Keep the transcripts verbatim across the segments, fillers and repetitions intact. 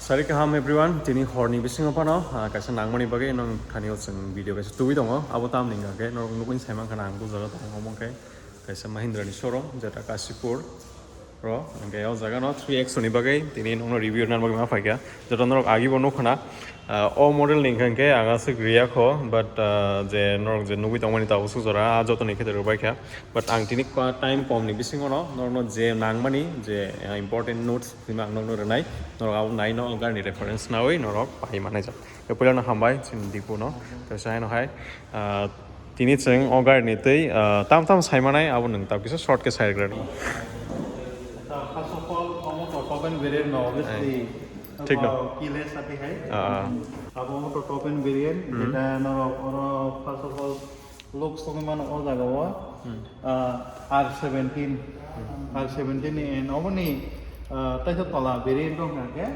Sari kaham everyone, tini horni bisingo phano, ah, kaisa nangmani bagwi nong thani o chwng video kaisa tubui tongo. Abo tamni hwnkha khe norok nugwi saimankha na ang bujaro tongo omo khe kaisa Mahindra ni showroom, jeta Kashipur ro, hwnkhe o jaga no three X ni bagwi tini nongno review rwna bagwi ma phaikha. Jeta norok agi bo nukha na, ah, o model ni hwnkha khe ang aswk riya kho, but, ah, je norok je nugwi tongmani tabuk swk jora, ah, joto ni khe rwbai kha. But ang tini ko-, time kom ni bisingo no norokno je nangmani je, ah, important notes hima ang nokno rwnai, norok abo naino o gari ni reference nawi norok pai manai jak. Tei puila no hambai chini Dipu no, tei sai no hai, ah, tini chwng o gari ni tei, ah, tam tam sai manai abo nwng tab kisa short khe sai rwgwlai. First of all, omo to top end variant no, obviously, thik no. Keyless ati hai. Ah, ah. Abo omo to top end variant, jeta norok oro first of all, Looks tongwi mano o jaga o, ah, R seventeen, R seventeen ni and oboni, ah, taisa tola variant wngkha khe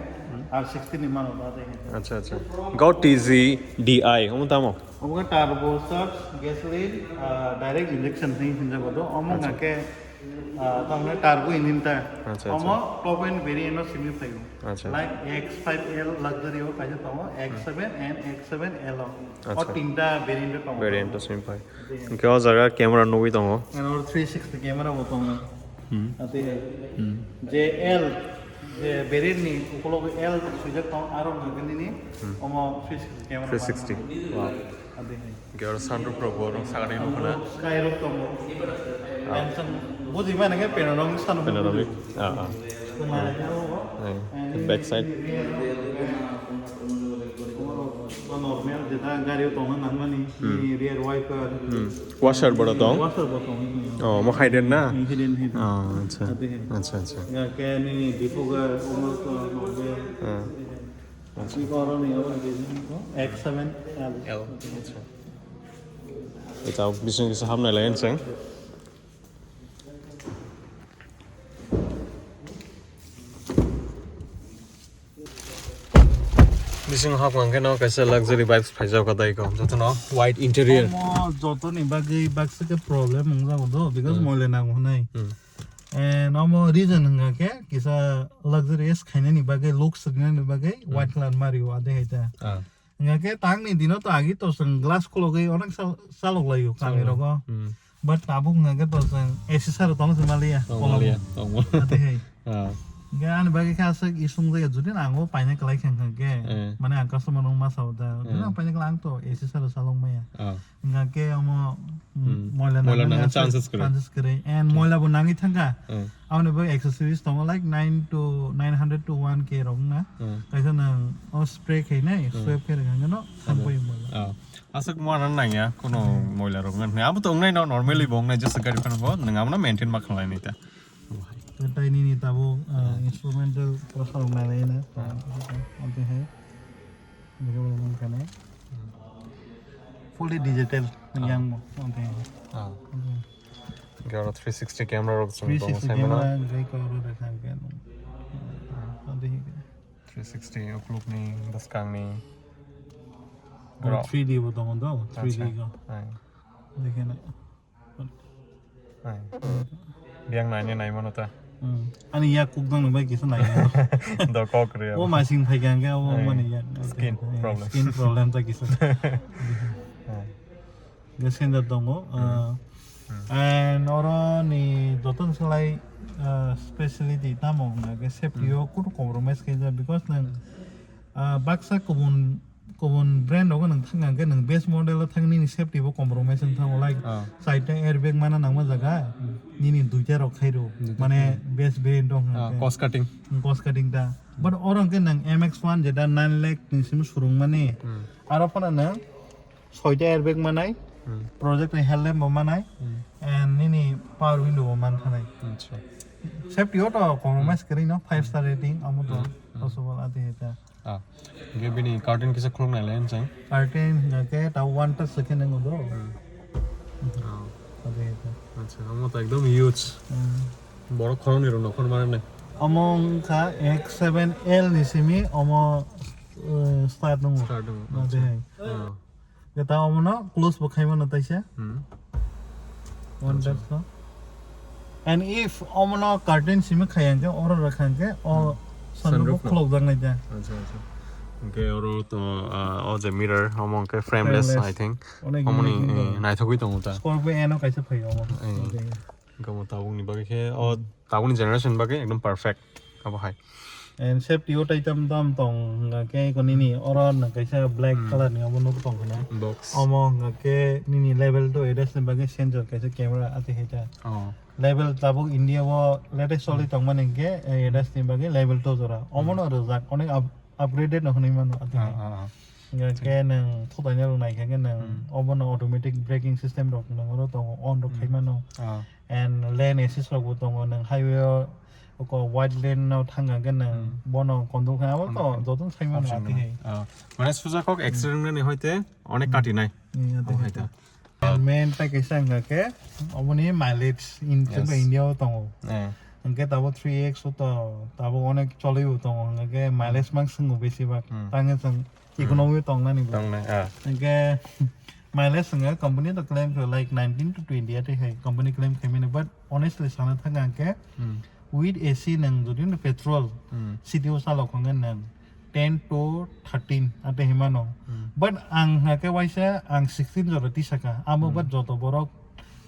R sixteen ni mano ba tei. Acha, acha. Go T Z D I, omo tamo? Omo khe turbo charge gasoline, ah, direct injection hinwi hinjago do. Omo wngkha khe, ah, tamni turbo engine ta. Acha, acha. Omo top end variant no simi phaio. Acha. Like X five L luxury o kaisa tongo, X seven and X seven L o. O tinta variant o tongo. Variant o simi phai. Hwnkhe o jaga camera nugwi tongo. Ano three sixty camera bo tongo. Hmm. Ate je L, je variant ni ukulogo L swijak tongo, aro hwnkhe nini omo three sixty camera. Three sixty. Wow. Ate hai. Hwnkhe oro sunroof rok bo rok sakani nukho na. Sky rok tongo. Ah. Tension bujima nangkhe panoramic sunroof. Panoramic. Ah, ah. Kumar. Eh, back side. Normal jeta gari o tongna nangmani, hmm, ni rear wiper. Hmm. Washer bo tong? Washer bo tong. Oh, mo hidden na? Hmm, hidden, hidden. Oh, acha. Ate hai. Acha, acha. Ya, ke ni dipu ga, omo to, normal. Ah. Acha. Ni ko aro ni, aro ni ko, X seven L. L, acha. Ita bising kisa hamna lain seng. Bising hap hwnkhe no kaisa luxury bikes phaijak kha dai ko. Jotono white interior. Omo jotoni bagwi baksa khe problem wngjago do, because moila nango hwnwi. Hmm. And omo reason wngkha khe kisa luxurious khainani bagwi, looks rinani bagwi white colour ma rio ade hai ta. Ah. Hingkha khe tangni dino to agi to chwng glass khulogwi onek sal-, chalok laio kami rogo. Hmm. But tabuk hingkha khe to chwng A C sar tong se maliya. Tong maliya, tong maliya. Ate hai. Ah. Hingkha ani bagwi khe aswk isung jaya judi na ang bo paina kwlai khe hingkha khe. Eh. Mane ang customer rok ma sao da. Judi ang paina kwlai ang to A C sar chalok maya. Ah. Hingkha khe omo, mm, moila nangmani chances kwrwi. Chances kwrwi. And moila bo nangwi thangkha. Hmm. Aboni bagwi accessories tongo, like, nine to, nine hundred to one K rok wngna. Hmm. Kaisa nwng o spray khainai, swap khe rwkha hwnkhe no thangpai wngmano. Ah. Aswk muiya nangya, kuno moila rok wngna. Abo to wngnai no, normally bo wngnai, just gari phano bo, nwng abono maintain ma khlainai ta. Tei nini tabuk, ah, instrumental processor rok nailai na. Ah. Oke hai. Bini ulo wngkha ne. Fully digital, yang bo, oke. Ah. Oke. Hingke oro three sixty camera rok chwng tongo, three sixty sai mano. Camera, hingke oro rwkha hingke. Adi hingke. Three sixty ukulukni, bwskangni. Oro three D bo tongo do, three D go. Acha. Ai. Dekhe na. Ai. Biyang naine nai mano ta. Hmm. Ani yak kuk dong bai kisa nai. Do kok re. O masing phai kang ke o mani yak. Skin problem. Skin problem ta kisa. Ai. Ge sender tongo. Hmm. Ah, hmm. And oro ni joto ni slai, ah, speciality tamo hwnga ke safety o kuno compromise khe ja, because nang, ah, baksa kubun kubun brand rogo nwng thang hwnkhe nwng base model o thang nini safety bo compromise wng thango, like, ah, side ta airbag mana nangma jaga, hmm, nini duita rok khairo, duita mane khairo. Base brand rok hwnkhe. Ah, cost cutting. Hmm, cost cutting ta. Hmm. But oro hwnkhe nwng M X one jeta nine lakh ni simi surung mani, hmm, aro phano nwng soita airbag manai, hmm, project ni headlamp bo manai, hmm, and nini power window bo man thanai. Acha. Safety o to compromise, hmm, kwrwi no, five star rating amo to, hmm, hmm, possible ati heta. Ah, hingke bini curtain kisa khuluk nai lai chang. Curtain hingke ta one touch se khe nang do. Hmm. Ah. Ade ta. Acha, amo ta ekdom huge. Hmm. Borok khoroknwi rok nokhor mane. Amo wngkha X seven L ni simi, omo, eh, start nungo. Start nungo, ade acha. Hai. Ah. Geta omo no close bo khai mano taisa. Hmm. One touch no. And if omo no curtain simi khai hwnkhe, oro rwkha hwnkhe, o Sunroof Sunroof no? Khulokjak nai da. Acha, acha. Hwnkhe oro to, ah, o je mirror, omo hwnkhe frameless, frameless, I think. Onek omoni, unique eh, no. Naithogwi tongo ta. Scorpio N o kaisa phaio omo. Eh. Hwnkhe. Hwnkhe omo tabukni bagwi khe, o tabukni generation bagwi ekdom perfect. Abo hai. And safety o tai tam tam tong, hwnkhe eko nini oro nang kaisa black, hmm, color ni obo nuk tong khna. Box. Omo hwnkhe nini level two ADAS ni bagwi sensor kaisa camera ati hai ta. Oh. Level tabuk India o latest choli tongmani hwnkhe, eh, ADAS ni bagwi level two jora. Omono rwjak, onek up-, upgraded no hwnwi mano ati. Ah, ah, ah. Hwnkhe nwng thutaina rok naikha khe nwng, hmm, obono automatic braking system rok nwng oro tongo, on rok, hmm, khai mano. Ah. And lane assist rok bo tongo, nwng highway o oko wide lane no thang kha khe nwng, hmm, bono control khai, abo to, hmm, jotono sai mano. Option ati hai. Ah. Mane sujakok, hmm, accident ni hoite onek, hmm, kati nai. Hmm, ati hai. Oh, hai ta. Main tai kaisa wngkha khe oboni mileage in, yes, India o tongo. Eh. Hwnkhe tabuk three X o to tabuk onek cholibo tongo, hwnkhe mileage, hmm, mang swngo besibak. Hmm. Tangwi chwng, hmm, economy o tongnani bo. Tongnai, ah. Hwnkhe mileage wngkha company to claim khe like nineteen to twenty ati hai company claim khaimani, but honestly sana thangkha hwnkhe, hmm, with A C nwng jodi no petrol, hmm, city o chalok hwnkhe nwng ten to thirteen ate himano. Hmm. But ang hake waisa ang sixteen jora tisaka. Amo, hmm, but joto borok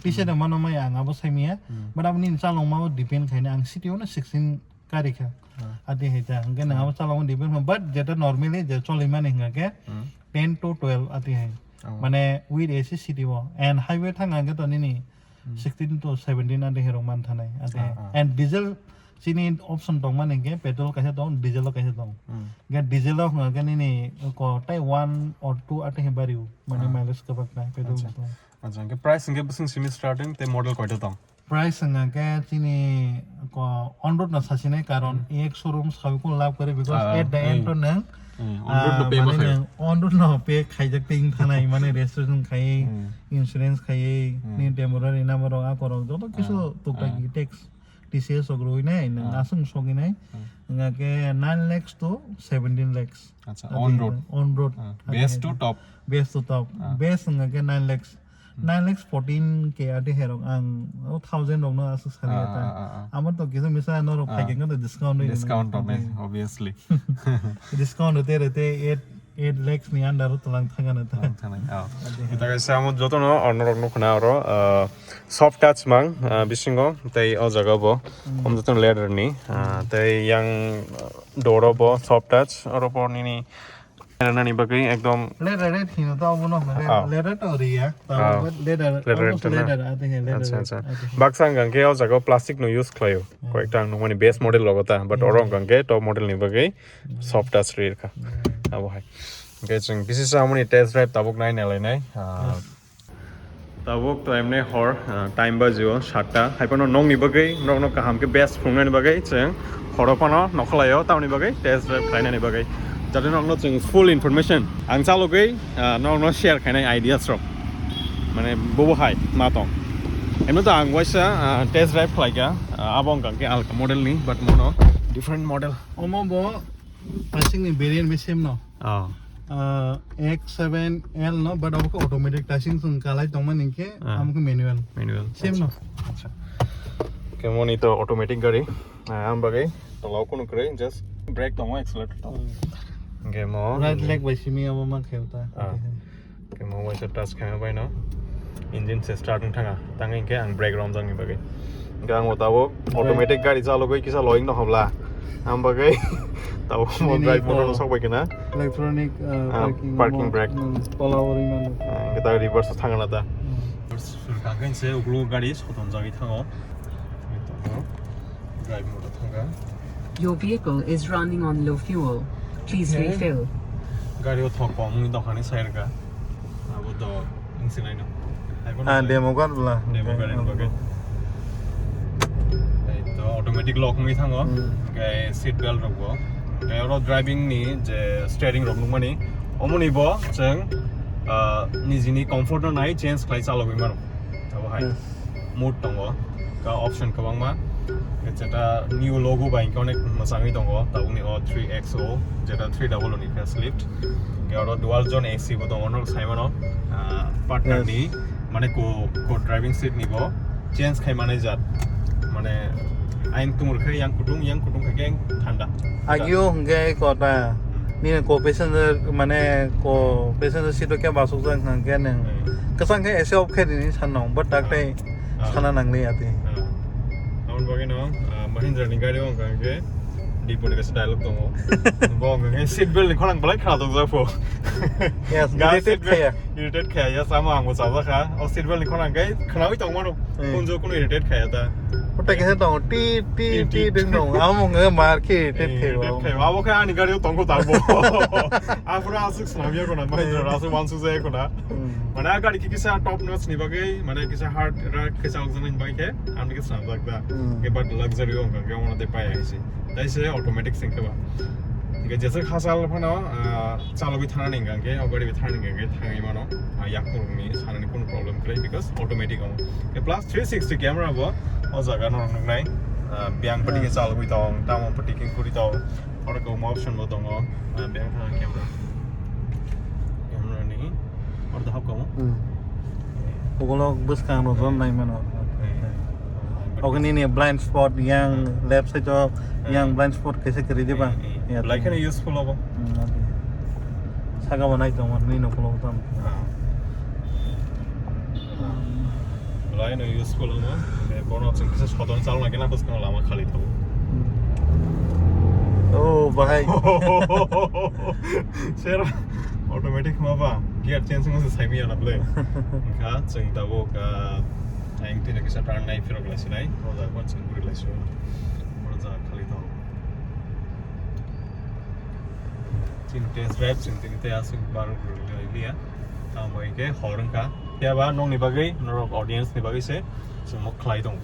tisa, hmm, da mano mai ang abo saimiya. Hmm. But aboni chalongma o depend khaina ang city o no sixteen kari kha. Ah. Ate hai ta. Hingke nang, hmm, abo chalongma depend kha. But jeta normally je cholimani hingke, hmm, ten to twelve ate hai. Oh. Mane with A C city o. And highway thang hingke to nini, hmm, sixteen to seventeen ante herok man thanai, ante. Ah, ah. And diesel chini option tong mani hingke petrol kaisa tong, diesel o kaisa tong. Hmm. Hingke diesel o hingke nini ko tai one or two ante he bari u, mane, ah, mileage kwbak na petrol. Acha. Tong. Acha, hingke price hingke bising simi starting te model koita tong? Price hingke chini ko on road no sasinai, karon, hmm, ek showroom sawi ko lab kare, because, ah, at the end, eh, to nang, hmm, on road no, ah, pay mane ma khai. Nang on road no pay khaijak te wng thanai, mane registration khai, hmm, insurance khai, hmm, ni temporary number rok, a korok joto kisu, ah, tuktak, ah, tax, T C S rok rwi nai, nang, ah, aswk sogwi nai, hmm, hingke nine lakhs to seventeen lakhs. Acha, ati on road. On road. Ah, ati base hai to top. Base to top. Ah. Base hingke nine lakhs. Hmm. Nine lakhs fourteen K ati herok ang, o, thousand rok no aswk sali, ah, ata. Ah, ah, ah. Amar to kisa misa norok, ah, phaikhe khe discount rwi, discount rok nai, obviously. Discount rwte rwte eight, eight lakhs ni under o tlang thangana ta. Tlang thangana, oh. Ati hai. Ita kaisa amo jotono ornorok nukhna oro, ah, soft touch mang, ah, bisingo tei o jaga bo, hmm, om jotono leather ni, ah, hmm, tei yang, ah, door o bo soft touch, oro bo nini nani bagwi ekdom. Leather, leather hino ta obono, ah, leather to riya. Ah. Leather, leather almost to na. Leather, I think leather. Acha, acha. I think. Baksa hwnkha khe o jaga o plastic no use khlaio. Hmm. Koyekta ang nukmani base model logo ta, but, hmm, oro hwnkha khe top model ni bagwi, hmm, soft touch ri rwkha. Hmm. Abo hai. Hwnkhe chwng bisisa amoni test drive tabuk nai nai lainai. Ah, yes. Tabuk to emne hor, ah, time bajio satta. Haiphano nokni bagwi, nokno kaham khe best phunuknani bagwi chwng horo phano nokhwlaio, tamoni bagwi test drive khlainani bagwi. Jate nokno chwng full information ang chalogwi, ah, nokno share khainai ideas rok. Mane bobo hai ma tong. Emno to ang waisa, ah, test drive khlaikha, ah, abo wngkha khe alka model ni, but mono different model. Omo bo Tasing ni variant bai same no. Oh. Ah, X seven L no, but abo khe automatic, tasing chwng kalai tongmani hinkhe, ah, amo khe manual. Manual. Same no. Acha. Acha. Khe moni to automatic gari. Ah, am bagwi tola o kunu kwrwi, just brake tongo, accelerator tongo. Hmm. Hwnkhe mo right leg bai simi abo ma khe ta. Ah. Khe mo waisa touch khaima bai no engine se start wng thanga, tang hinkhe ang brake romjakni bagwi. Hinkhe ang o tabuk automatic gari chalogwi kisa loying no hobla, ang bagwi tabuk mo nini drive motor no sokbai khna. Electronic, uh, ah, parking, parking mo brake. Hmm, tola o ring mano. Ah, hinkhe ta reverse thangna ta. Hmm. Reverse kangkhe se uklo gari soton jagwi thango. Drive mode o thangkha. Your vehicle is running on low fuel. Please refill. Gari o thok kom wngwi tongkha ni side ka. Abo to wngsinai no. Ah, demo car bla. Demo car ni bagwi. Ei to automatic lock wngwi thango. Hmm. Hwnkhe seat belt rok bo. Hwnkhe oro driving ni je steering rok nukmani. Omoni bo chwng, ah, nijini comfort no nai change khlai chalogwi mano. Abo hai. Yes. Mode tongo, ka option kwbangma. Jeta new logo bai hwnkhe onek mwchangwi tongo, tabukni o three X O, jeta three double O ni facelift. Hwnkhe oro dual zone A C bo tongo, norok sai mano, ah, partner ni, yes, mane ko, ko driving seat ni bo change khai manai jat, mane Ain tumur khe yang kutung, yang kutung khe keng thanda. Agio hwnkhe kota. Hmm. Nini ko passenger, mane ko passenger seat o khe basuk jak hwnkhe nang. Hmm. Kwchang khe ese off khe rini sanno, but tak tei sana nangli ati. Ah. Aboni bagwi no, ah, Mahindra ni gari o hwnkha hwnkhe Dipo ni kaisa dialogue tongo. Bo hwnkha hwnkhe seat belt ni khorang belai khna tong jak pho. Yes, irritate khaya. Irritate khaya, yes, amo ang bo chajak kha. O seat belt ni khorang khe khnawi tong mano. Hmm. Kunjo kunu irritate khaya ta. Otai khe tong ti ti ti ding tong. Amo nge mar khe irritate khaya. Irritate khaya. Abo khe ani gari o tong ko ta bo. Afura asuk snam ya kona, Mahindra asuk wansuk jaya kona. Hmm. Mane a gari khe kisa top notch ni bagwi, mane kisa hard ra kisa ujana ni bagwi khe, ang khe snam jak da. Hmm. Khe but luxury o hwnkha khe omo tei paya hai se. Tai se automatic sing khe ba. Hwnkhe jesa khachal phano, ah, chalogwi thana ni hwnkha khe, o gari bai thana ni hwnkha khe thangwi mano. Ah, yakung rok ni sana ni kunu problem kwrwi because automatic o. Khe plus three sixty camera bo o jaga no nuknai. Ah, biyang pati khe chalogwi tong, tamo pati khe khuri tong. Oro khe option bo tongo. Ah, biyang thana camera. Camera ni. Oro dahab kamo? Hmm. Ukolok bwskang rok jon nai mano. Eh. Ogo nini blind spot yang left side o yang blind spot kaisa kwrwi diba? Eh, eh. Ya, lai kheno useful obo. Hmm, okay. Saka bo nai tongo nini ukolok tam. Ah. Lai no useful obo. Eh, bono chwng kisa sodon chalna kena bwskang lama khali tongo. Hmm. Oh, bahai. Sir, automatic ma ba? Gear change ma se sai mi ana ble. Kha chwng tabuk, ah, ang tini kisa turn nai phirok lai sinai. O jaga chwng guri lai sinai. O jaga khali tongo. Chini test drive, chini tini tei aswk bar guri lai liya. Tamo hwnkhe hor wngkha. Phiya ba nokni bagwi, norok audience ni bagwi se chwng mok khlai tongo.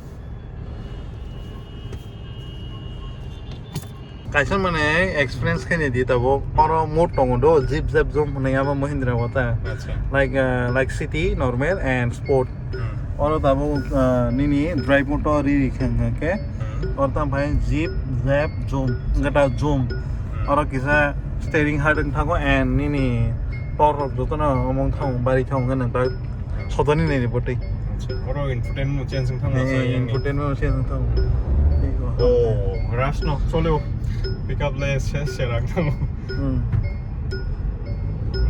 Kaisa mane experience khaini di tabuk. Oro mode tongo do, Jeep Zep Zoom hwnwi abo Mahindra o ta. Acha. Like, uh, like city normal and sport. Hmm. Oro tabuk, uh, nini drive mode to ri ri khe hwnkha khe. Hmm. Oro tamo phai Jeep Zep Zoom, wngkha ta Zoom. Hmm. Oro kisa steering hard wng thango and nini tor rok jotono omong thango, bari thango hwnwi nang ta. Sodani nini bwtwi. Acha, oro infotainment change wng thango. Eh, sa yang ni. Infotainment change wng thango. Oh, rush no, chole o. Pickup le se, se rang thango. Hmm.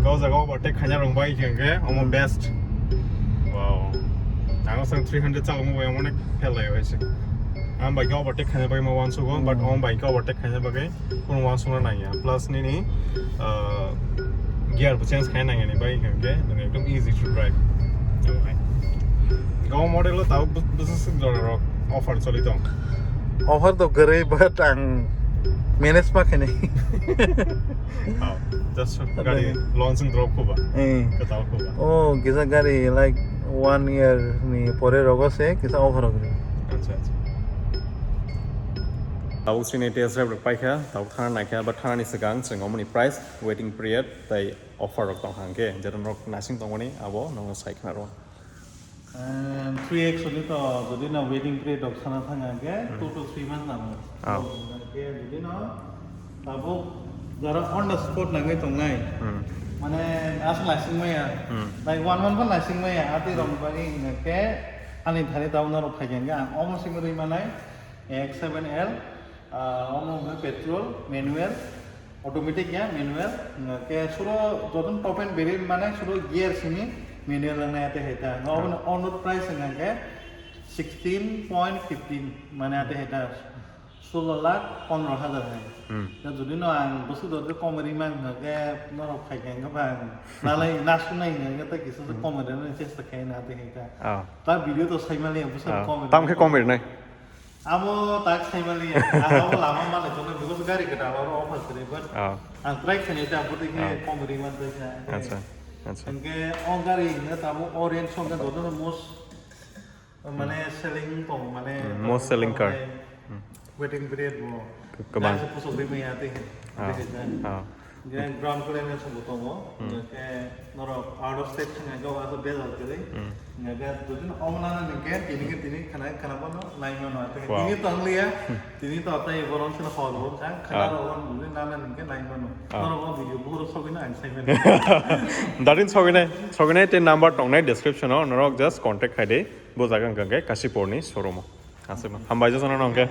Go jaga overtake khaina rong bai khe, omo best. Wow. Ang sang three hundred chalo mo bai onek phel lai bai se. Ang bai overtake khaina bai mo wan sugo, but om bai overtake khaina bai. Kunu wansukna nangya. Plus nini, uh, gear bo change khaina nangya ni bai hwnkhe nwng ekdom easy to drive. Tamo hai. Gaon model o tabuk bwswk swk jora rok offer choli tong. Offer to kwrwi, but ang manage ma khainai. Oh, just gari launching drop khuba. Eh. Kwtal khuba. Oh, kisa gari like one year ni pore rogo se kisa offer kwrwi. Acha, acha. Tabuk chini test drive rok paikha, tabuk thana naikha, but thanani swkang chwng omoni price, waiting period, tei offer rok tongkha hwnkhe, jeto norok naising tongmani abo nono sai khna rw. Ehm, three X ni to jodi no waiting period rok sana thang hwnkhe, two to three months nango. Oh. Hwnkhe jodi no tabuk jara on the spot nangwi tongnai. Hmm. Mane aswk naising maya, like one month phan naising maya, atwi rok bagwi hwnkhe ani thani tabuk norok phaikha hwnkhe ang omo simi rwi manai. X seven L, ah, omo hwnkhe petrol, manual, automatic ya, manual. Hwnkhe suro jotono top end variant mane suro gear simi manual wngnai ate hai ta. Obo on road price hwnkhe sixteen point fifteen mane ate hai ta. Solo lakh pondro hajar hai. Hmm. Da jodi no ang bwswk dor khe komori mang hwnkhe norok phaikha hwnkhe bang nalai nasunai hwnkhe ta kisa komori nani chesta khaina ate hai ta. Ah. Ta video to saimali bwswk komori. Tam khe komori nai. Amo tak saimali ya. Ang amo lama male kono because gari kwtal oro offer kwrwi, but ang try khainai ta bwtwi khe komori man twi kha. Acha, acha. Hwnkhe o gari hwnkhe tabuk o range o hwnkhe jotono most, mane selling tong, mane most selling car. Waiting period bo. Kwbang. Jang se pusok ri maya tei. Ah. Hwnkhe brown colour ni sumbo tongo. Hmm. Hwnkhe norok out of state thangna go aso bejal kwrwi. Hmm. Hwnkhe jodi no omo nana hwnkhe tini khe tini khana khana bono nai mano. Wow. Tini to ang liya. Tini to tai borom sino hor borom kha. Khana rok borom bini nana hwnkhe nai mano. Ah. Norok o video buhur sogwi na ang sai mano. Darin sogwi nai, sogwi nai te number tongnai description o norok just contact khai de. Bo jaga hwnkhe Kashipur ni showroom o. Aswk no. Hambai jotono hwnkhe.